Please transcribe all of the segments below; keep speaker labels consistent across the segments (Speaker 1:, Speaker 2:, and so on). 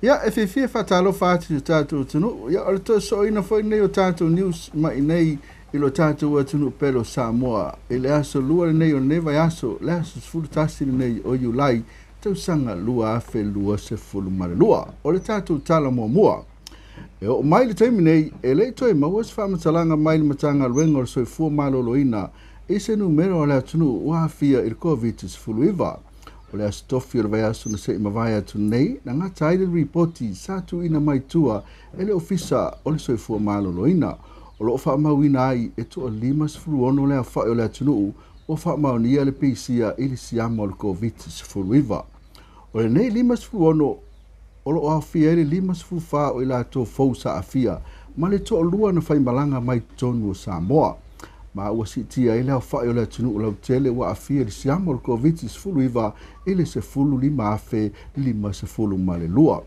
Speaker 1: Ia, e fiafia e faatalofa atu i lo tatou atunuu. Ia, o le toe sooina foi lenei o tatou news mai nei i lo tatou atunuu pele o Samoa i le aso lua lenei o lenei vaiaso, le aso 11 lenei o Iulai, tausaga 2022. O le tatou tala muamua. E oo mai le taimi nei, e le i toe maua se faamatalaga mai le Matagaluega o le Soifua Maloloina i se numera o le atunuu ua aafia i le Koviti-19. O le aso tofi o le vaiaso na se i mavae atu nei, na gata ai le ripoti sa tuuina mai tua e le Ofisa o le Soifua Maloloina. O lo o faamauina ai e toa 56 le aofai o le atunuu ua faamaonia le pisia i le siama o le Koviti-19. O lenei 56 o lo o aofia ai le 54 o i latou fou sa aafia ma le toalua na faimalaga mai totonu o Samoa. Ma ua siitia ai le aofai o le atunuu lautele ua aafia i le siama o le Koviti-19 i le 15,052.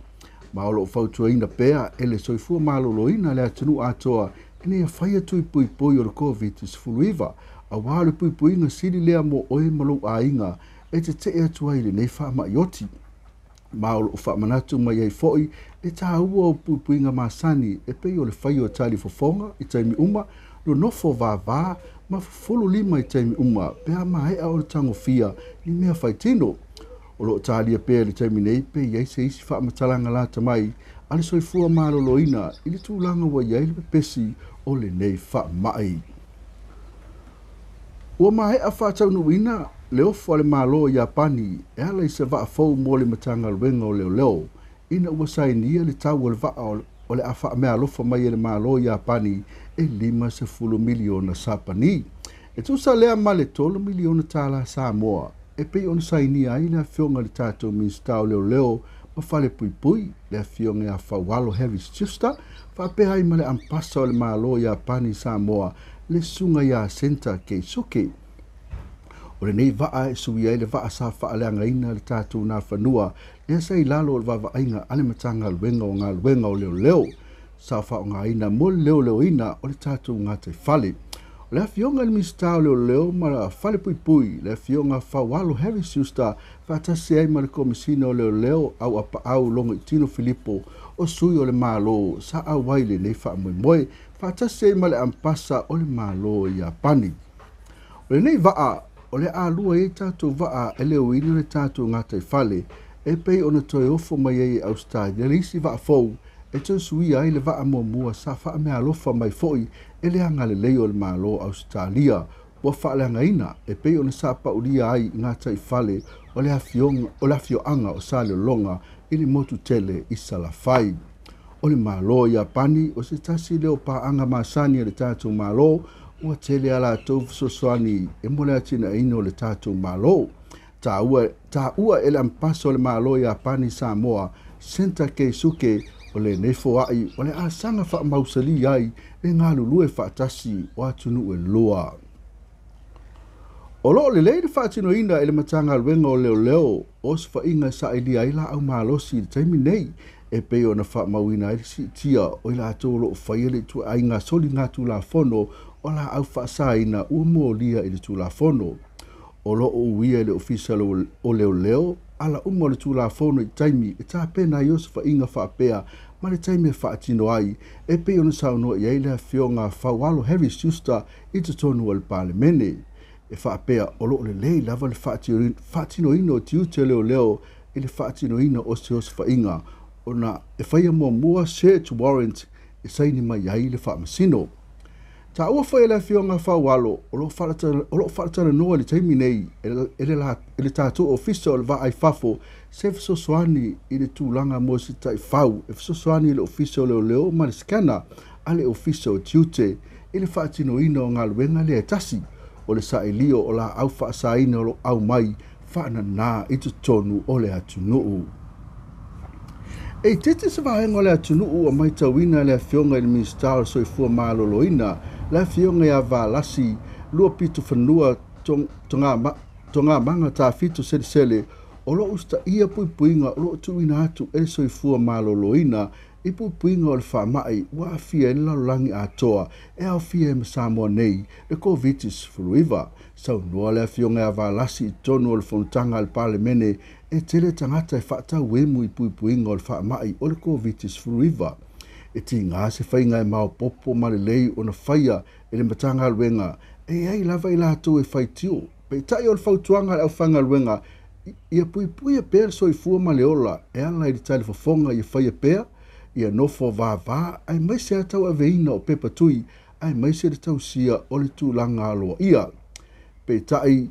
Speaker 1: Ma o lo o fautuaina pea e le Soifua Maloloina le atunuu atoa ina ia faia tui puipui o le Koviti-19, auā o le puipuiga sili lea mo oe ma lou aiga e tetee atu ai i lenei faamai oti. Ma o lo o faamanatu mai ai foi le taua o puipuiga masani e pei o le faia o talifofoga i taimi uma, nonofo vavā ma fufulu lima i taimi uma pe a maea ona tagofia ni mea faitino. O lo o talia pea i le taimi nei pe i ai se isi faamatalaga lata mai a le Soifua Maloloina i le tulaga ua i ai le pepesi o lenei faamai. Ua maea faataunuuina le ofo a le Malo o Iapani e ala i se vaa fou mo le Matagaluega o Leoleo, ina ua sainia le tau o le vaa o le a faameaalofa mai e le Malo o Iapani e 50 miliona Sapani. E tusa lea ma le 3 miliona tala Samoa e pei ona sainia ai le afioga i le tatou Minisita o Leoleo ma Falepuipui, le afioga ia Faualo Harry Schuster, faapea ai ma le Ampasa o le Malo o Iapani i Samoa, le susuga ia Senta Keisuke. O lenei vaa e suia ai le vaa sa faaleagaina le tatou nafanua lea sa i lalo o le vaavaaiga a le Matagaluega o Galuega o Leoleo sa faaaogaina mo le leoleoina o le tatou gataifale. O le afioga i le Minisita o Leoleo ma Falepuipui, le afioga Faualo Harry Schuster, faatasi ai ma le Komesina o Leoleo Auapaau Logoitino Filipo, o sui o le Malo sa auai i lenei faamoemoe, faatasi ai ma le Ampasa o le Malo o Iapani. O lenei vaa, o le a lua ai tatou vaa e leoina le tatou gataifale, e pei ona toe ofo mai ai e Ausetalia le isi vaa fou e toe suia ai le vaa muamua sa faameaalofa mai foi e le agalelei o le Malo o Ausetalia ua faaleagaina e pei ona sa paulia ai i gataifale o le afioaga o Salelologa i le motu tele i Salafai. O le Malo o Iapani o se tasi lea o paaga masani a le tatou Malo ua tele a latou fesoasoani e mo le atinaeina o le tatou Malo. Taua e le Ampasa o le Malo o Iapani i Samoa, Senta Keisuke, o lenei foai o le asaga faamausali ai le galulue faatasi o atunuu e lua. O lo o lelei le faatinoina e le Matagaluega o Leoleo o osofaiga e sailia ai laau malosi i le taimi nei, e pei ona faamauina ai le siitia o i latou o lo o faia le ituaiga soligatulafono o laau faasaina ua molia i le Tulafono. O lo o uia e le Ofisa o Leoleo ala uma o le Tulafono i taimi e tapena ai osofaiga faapea ma le taimi e faatino ai, e pei ona saunoa i ai le afioga Faualo Harry Schuster i totonu o le Palemene. E faapea o lo o lelei lava le faatinoina o tiute o leoleo i le faatinoina o se osofaiga, ona e faia muamua search warrant e saini mai ai le faamasino. Taua foi e le afioga Faualo o lo o faatalanoa i le taimi nei e le tatou Ofisa o le Vaa i Fafo se fesoasoani i le tulaga mo se taifau e fesoasoani i le Ofisa o Leoleo ma le scanner a le Ofisa o Tiute i le faatinoina o galuega lea e tasi o le sailio o laau faasaina o lo o aumai faanana i totonu o le atunuu. E tete se vaega o le atunuu ua matauina le afioga i le Minisita o le Soifua Maloloina, le afioga ia Valasi Luapitofanua Toogamaga Tafito Selesele, O lo o usitaia puipuiga o lo o tuuina atu e le Soifua Maloloina i puipuiga o le faamai ua aafia ai le lalolagi atoa e aofia ai ma Samoa nei le Koviti-19. Saunoa le Afioga ia Valasi i totonu o le fonotaga a le Palemene e tele tagata e faatauemu i puipuiga o le faamai o le Koviti-19. E tiga se faiga e maopoopo ma lelei ona faia e le Matagaluega e i ai lava i latou e faitio. Peitai o le fautuaga a le aufaigaluega ia puipuia pea le soifua ma le ola e ala i le talifofoga ia faia pea, ia nofo vavā aemaise lava tauaveina o pepa tui aemaise le tausia o le tulaga aloaia. Peitai,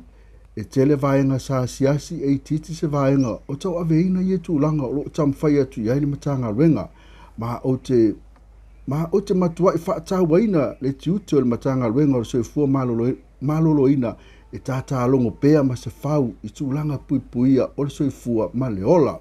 Speaker 1: e tele vaega sa asiasi e itiiti se vaega o tauaveina ia tulaga o lo o taumafai atu i ai le Matagaluega. Ma ou te ma ou te matuai faatauaina le tiute o le Matagaluega o le Soifua Maloloina e tātālogo pea ma se fau i tulaga puipuia o le soifua ma le ola.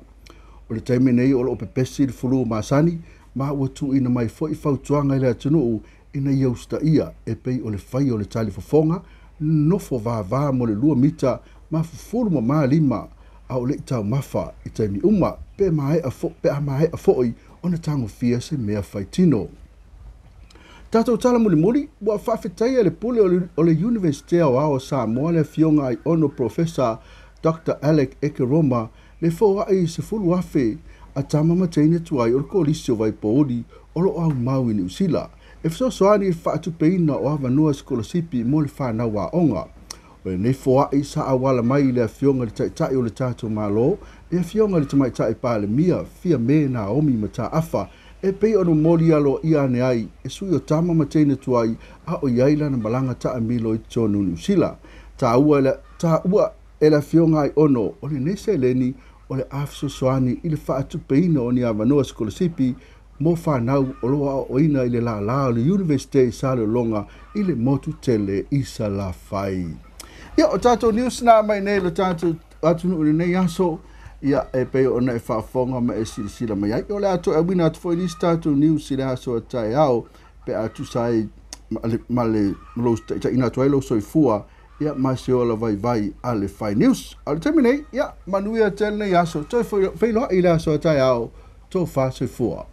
Speaker 1: O le taimi nei o lo o pepesi le fulu masani ma ua tuuina mai foi fautuaga i le atunuu ina ia usitaia e pei o le faia o le talifofoga, nofo vavā mo le 2 mita ma fufulu mamā lima a o le i taumafa i taimi uma pe a maea foi ona tagofia se mea faitino. Tatou tala mulimuli, ua faafetaia le pule o le Iunivesite Aoao o Samoa le Afioga Aiono Profesa Dr. Alec Ekeroma le foai 10,000 a tama ma teine tuai o le Kolisi o Vaipouli o lo o aumau i Niu Sila e fesoasoani i le faatupeina o avanoa sikolasipi mo le fanau aoga. O lenei foai sa auala mai i le Afioga i le Taitai o le tatou Malo, le Afioga i le Tamaitai Palemia Fiame Naomi Mataafa, e pei ona momoli aloaia ane ai e sui o tama ma teine tuai a o i ai lana malaga taamilo i totonu o Niu Sila. Taua e le Afioga Aiono o lenei seleni o le a fesoasoani i le faatupeina o ni avanoa sikolasipi mo fanau o lo o aoaoina i le lālā o le Iunivesite i Salelologa i le motu tele i Salafai. Ia, o tatou news na mai nei le tatou atunuu i lenei aso, ia e pei ona e faafofoga ma e silasila mai ai. O le a toe auina atu foi nisi tatou news i le aso a taeao pe a tusa ai ma le lou taitaiina atu ai lou soifua ia ma se ola vaivai a le Fai News. A o le taimi nei, ia manuia tele nei aso, toe feiloai i le aso a taeao, tofa soifua.